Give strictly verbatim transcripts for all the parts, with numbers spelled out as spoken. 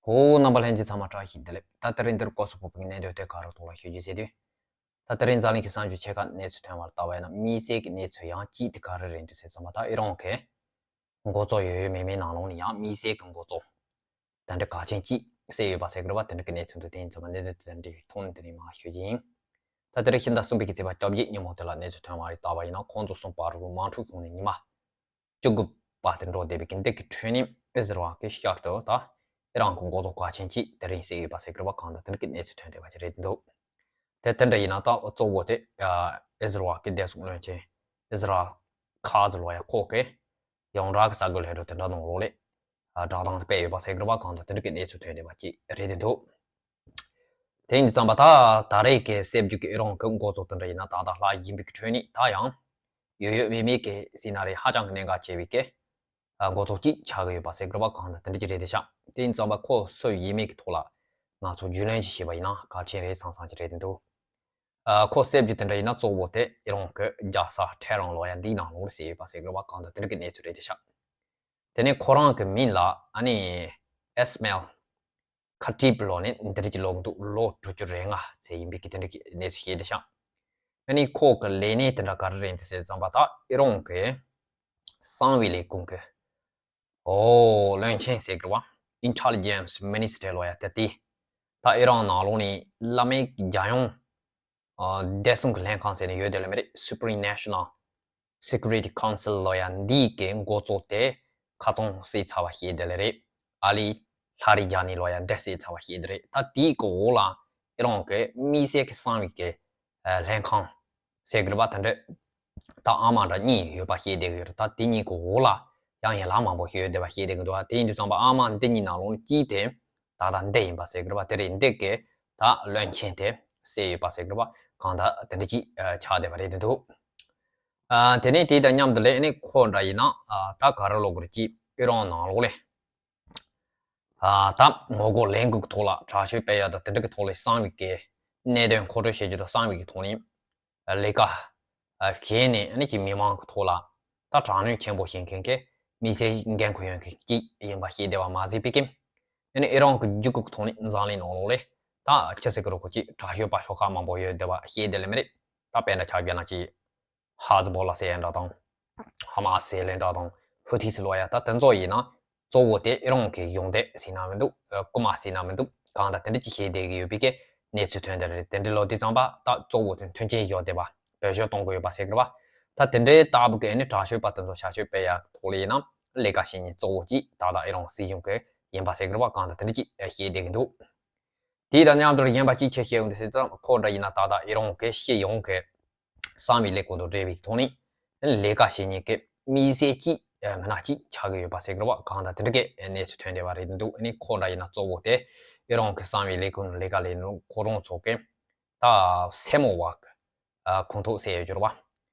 ཧོ། རྣམ་པ་ལྷན་རྒྱས་ཚང་མ་བཀྲ་ཤིས་བདེ་ལེགས། ད་དེ་རིང་འདིར་སྐོར་སོགས་ཕོག་པའི་གནད་དོན་དེ་ག་རེ་ཐོག་ལ་ཞུ་རྒྱུ་ཟེར་དུས། ད་དེ་རིང་འཛམ་གླིང་གི་གསར་འགྱུར་ཆེ་ཁག་གནས་ཚུལ་ཐོན་པར་ལྟ་བ་ཡིན་ན། དམིགས་བསལ་གྱི་གནས་ཚུལ་ཡང་གཅིག་དེ་ག་རེ་རེད་འདུག་ཟེར་ཙམ་པ། ད་ཨི་རན་གྱི་འགོ་བཙུགས་ཡོད་ཡོད་མེད་མེད་ནང་ལོགས་ནས་ཡང་དམིགས་བསལ་གྱི་འགོ་བཙུགས་དེ་འདྲ་གལ་ཆེན་གཅིག་བསད་ཡོད་པ་ཟེར་གྱི་རེད་པ། དེ་འདྲ་གི་གནས་ཚུལ་འདུག་དེ་ཡིན་ཙམ་པ་གནད་དོན་དེ་འདྲའི་ཐོག་ནས་དེ་རིང་མར་ཞུ་རྒྱུ་ཡིན། ད་དེ་རིང་ཕྱི་ཟླ་གསུམ་པའི་གི་ཚེས་པ་བཅོ་བརྒྱད་ཉིན་མོ་དེ་ལ་གནས་ཚུལ་ཐོན་པར་ལྟ་བ་ཡིན་ན། ཁོང་ཚོ་གསུམ་བར་དུ་དམག་འཁྲུག་བྱུང་ནས་ཉི་མ་བཅུ་དགུ་པ་དེ་འགྲོ་བསྡད་པའི་གི་འདི་གི་ཁྲོད་ནས་ཨི་ཟི་རལ་གྱིས་ཤར་དུ་ད་ཨི་རན་གྱི་འགོ་བཙུགས་གལ་ཆེན་གཅིག་དེ་རིང་བསད་ཡོད་པ་ཟེར་གྱི་རེད་པ། གང་ལྟར་དེ་འདྲ་གི་གནས་ཚུལ་ཐོན་བསྡད་པ་ཅིག་རེད་འདུག་དེ་དེ་འདྲ་ཡིན་ན། ད་གཙོ་བོ་དེ་ཨ་ཨི་ཟི་རལ་གྱི་བདེ་སྲུང་བློན་ཆེན་ཨི་ཟི་རལ་ཁ་ཛི་ལོ་ཡ་ཁོ་གིས་ཡོངས་གྲགས་ཀྱི་གསར་འགོད་ལྷན་ཚོགས་དེ་འདྲ་ནང་ལོགས་ལ་ཨ་བསྒྲགས་གཏམ་སྤེལ་ཡོད་པ་ཟེར་གྱི་རེད་པ། གང་ལྟར་དེ་འདྲ་གི་གནས་ཚུལ་ཐོན་བསྡད་པ་ཅིག་རེད་འདུག་དེ་ཡིན་དུས་ཙམ་པ་ད་ད་རེས་ཀྱི་གསར་འགྱུར་གྱི་ཨི་རན་གྱི་འགོ་བཙུགས་དེ་འདྲ་ཡིན་ན། ད་ལྟ་ལྷག་ཡིན་པའི་གི་ཁྲོད་ནས་ད་ཡང་ཡོད་ཡོད་མེད་མེད་ཀྱི་ཟེར་ན་རེད། ཧ་ཅང་གི་གནད་འགག་ཆེ་བའི་གི་ཨ་འགོ་བཙུགས་གཅིག་ཆགས་ཀྱི་ཡོད་པ་ཟེར་གྱི་རེད་པ། གང་ལྟར་དེ་འདྲ་ཅིག་རེད་དེ་ཤག་དེ་ཡིན་དུས་ཙམ་པ་ཁོ་སུ་ཡིན་མིན་གྱི་ཐོག་ལ་ང་ཚོ་རྒྱུས་ལོན་ཅིག་བྱས་པ་ཡིན་ན་གལ་ཆེན་རེད་བསམ་བསམ་ཅིག་རེད་འདུག་ཨ་ཁོ་གསར་འགྱུར་དེ་འདྲ་ཡིན་ན་གཙོ་བོ་དེ་ཨི་རན་གྱི་རྒྱལ་ས་ཐེ་རན་ལོ་ཡ་འདིའི་ནང་ལོགས་ལ་བསད་ཡོད་པ་ཟེར་གྱི་རེད་པ། གང་ལྟར་དེ་འདྲ་གི་གནས་ཚུལ་རེད་དེ་ཤག་དེ་ནས་ཁོ་རང་གི་མིང་ལ་ཨ་ནི་ཨེ་སི་མེལ་ཁ་ཏིབ་ལོ་ནས་འདིར་གྱི་ལོ་འདུག་ལོ་དྲུག་ཅུ་རེ་ལྔ་ཚེ་ཡིན་པའི་གི་དེ་འདྲ་གི་གནས་ཚུལ་བཤད་དེ་ཤག་ཨ་ནི་ཁོ་གི་ལས་གནས་དེ་འདྲ་ག་རེ་རེད་འདུག་ཟེར་ཙམ་པ། ད་ཨི་རན་གྱི་གསང་བའི་ལས་ཁུངས་ཀྱི་ཨོ་བློན་ཆེན་ཟེར་གྱི་རེད་པ། Intelligence Ministry ལོ་ཡ་དེ་དེ། ད་ཨི་རན་ནང་ལོགས་ནས་བླ་མེད་རྒྱལ་ཡོངས་ཨ་བདེ་སྲུང་གི་ལྷན་ཁང་ཟེར་ནས་ཡོད་དེ་ལ་མི་རེད། Supreme National Security Council ལོ་ཡ་འདིའི་གི་འགོ་གཙོ་དེ་ཁ་ཚང་བསད་ཚར་བ་ཤེས་དེ་ལ་རེད། ཨ་ལི་ལྷ་རི་རྒྱ་ནི་ལོ་ཡ་འདི་བསད་ཚར་བ་ཤེས་དེ་རེད། ད་དེའི་གི་འོག་ལ་ཨི་རན་གྱི་དམིགས་བསལ་གྱི་གསང་བའི་གི་ཨ་ལྷན་ཁང་ཟེར་གྱི་རེད་པ། དེ་འདྲ་ད་ཨ་མ་འདྲ་གཉིས་ཡོད་པ་ཤེས་བསྡད་ཀྱི་ཡོད་རེད། ད་དེ་གཉིས་ཀྱི་འོག་ལ་ཡང་ཡན་ལག་མང་པོ་ཞིག་ཡོད་བསྡད་པ་ཤེས་བསྡད་ཀྱི་འདུག་དེ་ཡིན་དུས་ཙམ་པ་ཨ་མ་འདི་གཉིས་ནང་ལོགས་གཅིག་དེ་ད་ལྟ་འདི་ཡིན་པ་ཟེར་གྱི་རེད་པ། དེ་རེད། འདི་གི་ད་བློན་ཆེན་དེ་བསད་ཡོད་པ་ཟེར་གྱི་རེད་པ། གང་ལྟར་དེ་འདྲ་ཅིག་ཨ་ཆགས་བསྡད་པ་རེད་འདུག་ཨ་དེ་ནས་དེ་དང་མཉམ་དུ་ལས་ནི་ཁོ་འདྲ་ཡིན་ན་ཨ་ད་ག་རེ་ལབ་དགོས་རེད། ཅིག་ཨི་རན་ནང་ལོགས་ལ་ཨ་ད་ངོ་རྒོལ་ལས་འགུལ་གྱི་ཐོག་ལ་དྲག་ཤུགས་སྤེལ་ཡ་དང་དེ་འདྲ་གི་ཐོག་ལ་གསང་བའི་གི་གནད་དོན་མཁོ་སྤྲོད་བྱེད་རྒྱུ་དང་གསང་བའི་གི་ཐོག་ནས་ལས་ཀ་བྱས་ནས་ཨ་ནི་ཅིག་མི་མང་གི་ཐོག་ལ་ད་དྲག་གནོན་ཆེན་པོ་བྱེད་མཁན་གྱི་དམིགས་བསལ་འགན་ཁུར་ཡོད་མཁན་གཅིག་ཡིན་པ་ཤེས་བསྡད་པ་མ་ཟད་པའི་གི་ཨ་ནི་ཨི་རན་གྱི་རྒྱུད་སྐུག་ཐོག་ནས་འཛམ་གླིང་ནང་ལོགས་ལ་ད་ཆི་ཟེར་གི་རེད། ཁོ་ཅིག་དྲག་ཤོས་པ་ཤོག་ཁག་མང་པོ་ཡོད་བསྡད་པ་ཤེས་བསྡད་ལེ་མི་རེད། ད་དཔེར་ན་ཆ་བཞག་ན་ཅིག་ཧ་ཛི་བོ་ལ་ཟེར་ཡ་འདྲ་དང་། ཧ་མ་སི་ཟེར་ལེ་འདྲ་དང་། ཧུ་ཐི་སི་ལབ་ཡ་ད་དེ་ཚོ་ཡིན་ན་གཙོ་བོ་དེ་ཨི་རན་གྱི་གཞུང་འབྲེལ་ཟེར་ན་མི་འདུག་ཨ་རྐུན་མ་ཟེར་ན་མི་འདུག་གང་ལྟར་དེ་འདྲ་ཅིག་བྱས་བསྡད་ཀྱི་ཡོད་པའི་གི་གནས་ཚུལ་ཐོན་བསྡད་རེད། དེ་འདྲ་ལབ་དུས་ཙམ་པ་ད་གཙོ་བོ་དེ་མཐུན་རྐྱེན་བཞག་བསྡད་པ་བེད་སྤྱོད་གཏོང་གི་ཡོད་པ་ཟེར་གི་རེད་པ། ད་དེ་འདྲའི་ལྟ་བུ་གི་ཨ་ནི་དྲག་ཤོས་པ་དེ་ཚོ་ཞབས་ཞུ་སྤེལ་ཡ་ཐོག་ལ་ཡིན་ན་ལས་ཀ་བྱེད་མཁན་གཙོ་བོ་གཅིག་ད་ལྟ་ཨི་རན་སྲིད་གཞུང་གི་ཡིན་པ་ཟེར་གི་རེད་པ། གང་ལྟར་དེ་འདྲ་ཅིག་བྱས་བསྡད་ཀྱི་འདུག་དེ་དང་མཉམ་དུ་གཞན་པ་གཅིག་ཆེ་ཤོས་འོང་དུས་ཟེར་ཙམ་ཁོ་འདྲ་ཡིན་ན་ད་ལྟ་ཨི་རན་གྱི་སྤྱི་ཡོངས་ཀྱི་གསང་བའི་ལས་ཁུངས་དང་འབྲེལ་བའི་ཐོག་ནས་ལས་ཀ་བྱེད་མཁན་གྱི་དམིགས་བསལ་གྱི་མི་སྣ་གཅིག་ཆགས་ཀྱི་ཡོད་པ་ཟེར་གི་རེད་པ། གང་ལྟར་དེ་འདྲ་གི་གནས་ཚུལ་ཐོན་བསྡད་པ་རེད་འདུག་ཨ་ནི་ཁོ་འདྲ་ཡིན་ན་གཙོ་བོ་དེ་ཨི་རན་གྱི་གསང་བའི་ལས་ཁུངས་ལས་ཀ་ལས་ནོ་ཁོ་རང་ཚོ་གི་ད་སེར་མོ་བ་གི་ཁོངས་གཏོགས་ཟེར་ཡོད་རྒྱུ་རེད་པ།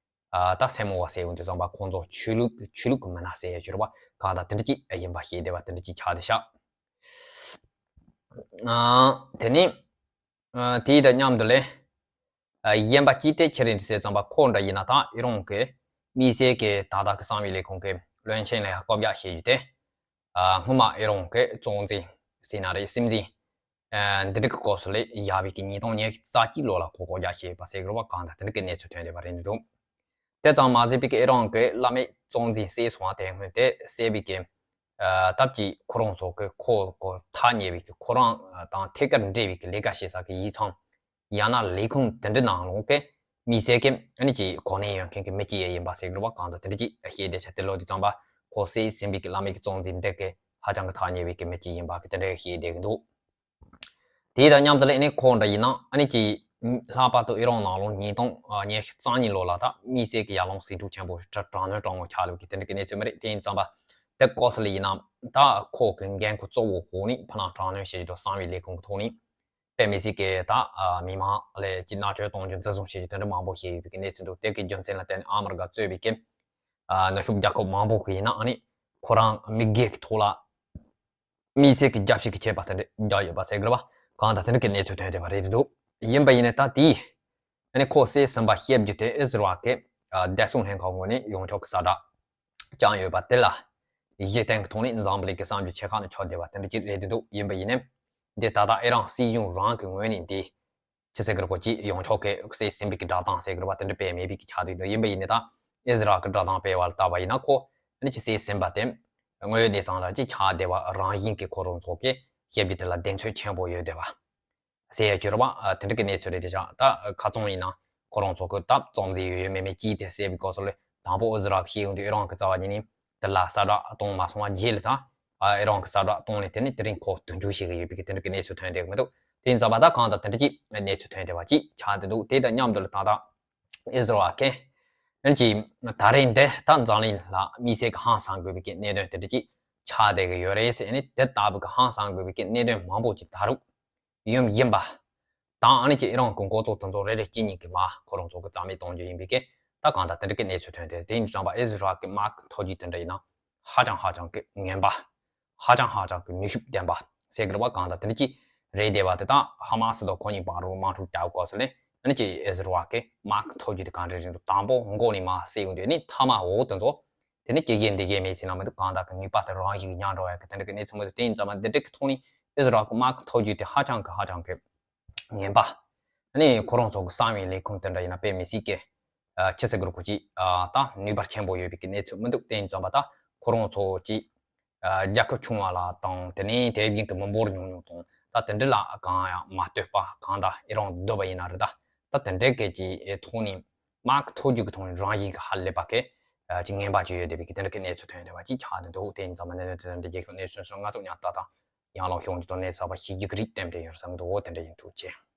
ད་སེར་མོ་བ་ཟེར་ཡོང་དུས་ཙམ་པ་ཁོང་ཚོ་ཆོས་ལུགས་ཆོས་ལུགས་ཀྱི་མི་སྣ་ཟེར་ཡོད་རྒྱུ་རེད་པ། གང་ལྟར་དེ་འདྲ་ཅིག་ཡིན་པ་ཤེས་བསྡད་པ་དེ་འདྲ་ཅིག་ཆགས་བསྡད་ཤག་ཨ་དེ་ནས་ཨ་དེ་དང་མཉམ་དུ་ལས་ཨ་གཞན་པ་གཅིག་དེ་ཆི་རེད་འདུག་ཟེར་ཙམ་པ་ཁོ་འདྲ་ཡིན་ན་ད་ཨི་རན་གྱི་དམིགས་བསལ་གྱི་ད་ལྟ་གི་གསང་བའི་ལས་ཁུངས་ཀྱི་བློན་ཆེན་ལ་ཡང་བསྐོ་བཞག་བྱེད་རྒྱུ་དེ་ཨ་སྔོན་མ་ཨི་རན་གྱི་གཙོ་འཛིན་ཟེར་ན་རེད། སྲིད་འཛིན་ཨ་འདི་འདྲ་གི་སྐབས་སུ་ལས་བཞག་པའི་གི་ཉིས་སྟོང་ཉི་ཤུ་རྩ་གཅིག་ལོ་ལ་ཁོ་བསྐོ་བཞག་བྱས་པ་ཟེར་གི་རེད་པ། གང་ལྟར་དེ་འདྲ་གི་གནས་ཚུལ་ཐོན་བསྡད་པ་རེད་འདུག་དེ་ཙམ་མ་ཟད་པའི་གི་ཨི་རན་གྱི་བླ་མེད་གཙོ་འཛིན་བསད་སོང་བ་དེ་སྔོན་དེ་བསད་པའི་གི་ཨ་སྟབས་ཀྱིས་ཁོ་རང་ཚོ་གི་ཁོ་ཁོ་ཐག་ཉེ་བའི་གི་ཁོ་རང་དང་ཐད་ཀར་འབྲེལ་བའི་གི་ལས་ཀ་བྱེད་ས་གི་ཡིག་ཚང་ཡང་ན་ལས་ཁུངས་དེ་འདྲ་ནང་ལོགས་གི་དམིགས་བསལ་གི་ཨ་ནི་ཅིག་གོ་གནས་ཡོད་མཁན་གི་མི་གཅིག་ཡིན་པ་ཟེར་གི་རེད་པ། གང་ལྟར་དེ་འདྲ་ཅིག་བཤད་བསྡད་ཆ་དེ་ལོ་དེ་ཙམ་པ་ཁོ་བསད་ཟིན་པའི་གི་བླ་མེད་གི་གཙོ་འཛིན་འདི་གི་ཧ་ཅང་གི་ཐག་ཉེ་བའི་གི་མི་གཅིག་ཡིན་པ་གི་དེ་འདྲ་བཤད་བསྡད་གི་འདུག་དེ་དང་མཉམ་དུ་ལ་ཨ་ནི་ཁོ་འདྲ་ཡིན་ན་ཨ་ནི་ཅིག་ལྷག་པར་དུ་ཨི་རན་ནང་ལོགས་ཉིས་སྟོང་ཉི་ཤུ་རྩ་གཉིས་ལོ་ལ་ད་དམིགས་བསལ་གྱི་ཡར་ལངས་ཟིང་འཁྲུག་ཆེན་པོ་དྲག་དྲག་གནོན་དྲག་མོ་ཆགས་ལུགས་ཀྱི་དེ་འདྲ་གི་གནས་ཚུལ་མ་རེད། དེ་ཡིན་ཙམ་པ་དེ་སྐབས་སུ་ལ་ཡིན་ན་ད་ཁོ་གི་འགན་ཁུར་གཙོ་བོ་འོག་ནས་ཕ་ནང་དྲག་གནོན་བྱེད་རྒྱུ་དང་གསང་བའི་ལས་ཁུངས་ཀྱི་ཐོག་ནས་དཔེ་མི་སྲིད་ཀྱི་ད་མི་མང་ལ་ཅིག་མནར་གཅོད་གཏོང་རྒྱུ་འཛིན་བཟུང་བྱེད་རྒྱུ་དེ་འདྲ་མང་པོ་བྱས་ཡོད་པའི་གི་གནས་ཚུལ་འདུག་དེ་གི་རྒྱུ་མཚན་ལ་བརྟེན་ནས་ཨ་མི་རི་ཀ་གཙོས་པའི་གི་ནུབ་ཕྱོགས་རྒྱལ་ཁབ་མང་པོ་གི་ཡིན་ན་ཨ་ནི་ཁོ་རང་མི་སྒེར་གི་ཐོག་ལ་དམིགས་བསལ་གྱི་རྒྱབ་བཤིག་གི་བྱས་པ་དེ་འདྲ་རྒྱག་ཡོད་པ་ཟེར་གི་རེད་པ། གང་ལྟར་དེ་འདྲ་གི་གནས་ཚུལ་ཐོན་བསྡད་པ་རེད་འདུག་ཡིན་པ་ཡིན་ནའི་ད་དེའི་ཨ་ནི་ཁོ་བསད་ཟིན་པ་བཤད་རྒྱུ་དེ་ཨི་ཟི་རལ་གྱི་བདེ་སྲུང་ལྷན་ཁང་ངོས་ནས་ཡོངས་ཁྱབ་ཀྱི་གསལ་བསྒྲགས་བསྐྱངས་ཡོད་པ་དེ་ལ་ གཞི་རྟེན་གྱི་ཐོག་ནས་འཛམ་བུ་གླིང་གི་བསམ་རྒྱུ་ཆེ་ཁག་ནི་ཆགས་བསྡད་པ་དེ་འདྲ་ཅིག་རེད་འདུག་ཡིན་པ་ཡིན་ནའི། འདི་ད་ལྟ་ཨི་རན་སྲིད་གཞུང་རང་གི་ངོས་ནས་འདི་ཅི་ཟེར་གི་རེད་གོ། ཅིག་ཡོངས་ཁྱབ་ཀྱི་བསྲེས་ཟིན་པའི་གི་བསྒྲགས་གཏམ་ཟེར་གི་རེད་པ། དེ་འདྲ་སྤེལ་མེད་པའི་གི་ཆགས་བསྡད་འདུག་ཡིན་པ་ཡིན་ནའི་ད་ཨི་ཟི་རལ་གྱི་བསྒྲགས་གཏམ་སྤེལ་བ་ལ་བལྟས་པ་ཡིན་ན། ཁོ་ཨ་ནི་ཅིག་བསྲེས་ཟིན་པ་དེ་དངོས་ཡོད་གནས་སྟངས་ལ་ཅིག་ཆགས་བསྡད་པ་རང་བཞིན་གྱིས་ཁོ་རང་ཚོ་གི་ཞེ་པོ་ཅིག་དེ་ལ་གདེང་ཚོད་ཆེན་པོ་ཡོད་བསྡད་པ་ཟེར་ཡ་ཅིག་རེད་པ། ཨ། དེ་འདྲ་གི་གནས་ཚུལ་རེད་དེ། ཅང་ད་ཁ་རྩང་ཡིན་ན་ཁོ་རང་ཚོ་གི་ད་རྩོམ་རྩིས་ཡོད་ཡོད་མེད་མེད་ཅིག་དེ་ཟེར་བའི་སྐབས་སུ་ལ། དང་པོ་ཨི་ཟི་རལ་གྱིས་ཤེས་ཡོང་དུས་ཨི་རན་གྱི་རྩ་བ་ཉིད་ནས་དེ་ལ་ས་བསྒྲགས་གཏོང་མ་སོང་བ་རྗེས་ལ་ད། ཨ། ཨི་རན་གྱིས་ས་བསྒྲགས་གཏོང་ནས་དེ་ནས་དེ་རིང་ཁོ་དུར་འཇུག་བྱེད་ཀྱི་ཡོད་པའི་གི་དེ་འདྲ་གི་གནས་ཚུལ་ཐོན་བསྡད་ཀྱི་མི་འདུག་དེ་ཡིན་ཙང་ད་གང་ལྟར་དེ་འདྲ་ཅིག་གནས་ཚུལ་ཐོན་བསྡད་པ་ཅིག་ཆགས་བསྡད་འདུག་དེ་དང་མཉམ་དུ་ལ་ད་ལྟ་ཨི་ཟི་རལ་གྱིས་ཨ་ནི་ཅིག་ད་རེས་འདི་ད་འཛམ་གླིང་ལ་དམིགས་བསལ་གྱི་ཧང་སང་དགོས་པའི་གི་གནད་དོན་དེ་འདྲ་ཅིག་ཆགས་བསྡད་ཀྱི་ཡོད་རེད་ཟེར། ཨ་ནི་དེ་ལྟ་བུ་གི་ཧང་སང་དགོས་པའི་གི་གནད་དོན་མང་པོ་ཅིག་ད་རུང་ཡོང་བཞིན་པ་དང་། ཨ་ནི་ཅིག་ཨི་རན་གྱི་འགོ་གཙོ་དེ་ཚོ་རེ་རེ་གཅིག་གཉིས་ཀྱིས་མར་ཁོ་རང་ཚོ་གི་རྩ་མེད་གཏོང་རྒྱུ་ཡིན་པའི་གི་ད་གང་ལྟར་དེ་འདྲ་གི་གནས་ཚུལ་ཐོན་ཏེ། དེ་ཡིན་ཙང་ཨི་ཟི་རལ་གྱི་དམག་གི་མཐོ་རྒྱུགས་དེ་འདྲ་ཡིན་ན་ཧ་ཅང་ཧ་ཅང་གི་ངན་པ། ཧ་ཅང་ཧ་ཅང་གི་ནུས་ཤུགས་ལྡན་པ་ཟེར་གི་རེད་པ། གང་ལྟར་དེ་འདྲ་ཅིག་རེད་བསྡད་པ་དེ་དང་། ཧ་མ་སི་དང་ཁོ་གཉིས་བར་དུ་དམག་འཁྲུག་རྒྱག་སྐབས་སུ་ལ་ཨ་ནི་ཅིག་ཨི་ཟི་རལ་གྱི་དམག་གི་མཐོ་རྒྱུགས་དེ་གང་འདྲ་རེད་འདུག་དང་པོ་མགོ་ནས་མར་བསད་ཡོང་དུས་ནི་མཐའ་མ་འོག་དེ་ཚོ་དེ་ནི་ཅི་བྱེད་འདི་བྱེད་མེད་ཟེར་ན་མི་འདུག་གང་ལྟར་གི་ནུས་པ་དེ་རང་བཞིན་གྱིས་ཉམས་འགྲོ་ཡ་གི་དེ་འདྲ་གི་གནས་ཚུལ་མི་འདུག་དེ་ཡིན་ཙང་མ་འདི་འདྲ་གི་ཐོག་ནས་ཨི་ཟི་རལ་གྱི་དམག་གི་མཐོ་རྒྱུགས་དེ་ཧ་ཅང་གི་ཧ་ཅང་གི་ངན་པ། ཨ་ནི་ཁོ་རང་ཚོ་གི་གསང་བའི་ལས་ཁུངས་དེ་འདྲ་ཡིན་ན་དཔེ་མི་སྲིད་ཀྱི། ཨ། ཅི་ཟེར་དགོས་རེད་གོ། ཅིག་ཨ། ད་ནུས་པ་ཆེན་པོ་ཡོད་པའི་གི་གནས་ཚུལ་མི་འདུག་དེ་ཡིན་ཙང་མ་ད་ཁོ་རང་ཚོ་ཅིག་ཨ། རྒྱལ་ཁབ་ཆུང་བ་ལ་དང་། དེ་ནས་དེ་བཞིན་གྱི་མི་འབོར་ཉུང་ཉུང་དང་། ད་དེ་འདྲ་ལ་གང་ཡང་མ་ལྟོས་པ། གང་ལྟར་ཨི་རན་སྡོད་པ་ཡིན་ན་རེད། ད་ད་དེ་འདྲ་གི་ཅིག་ཐོག་ནས་དམག་གི་མཐོ་རྒྱུགས་ཀྱི་ཐོག་ནས་རང་བཞིན་གྱིས་ཧ་ལས་པ་གི་ཅིག་ངན་པ་ཅིག་ཡོད་བསྡད་པའི་གི་དེ་འདྲ་གི་གནས་ཚུལ་ཐོན་བསྡད་པ་ཅིག་ཆགས་བསྡད་འདུག་དེ་ཡིན་ཙང་མ་གནད་དོན་དེ་འདྲ་རྒྱལ་ཁབ་གནས་ཚུལ་སོགས་ང་ཚོ་ཉག་ཏག་ཏག་ཡར་ལངས་ཤོག་འདི་དང་གནས་ཚུལ་པ་ཞིག་རྒྱུགས་རིགས་ལྟེམ་དེ་ཡོད་བསམ་འདུག་དེ་འདྲ་ཡིན། ཐུགས་རྗེ་ཆེ།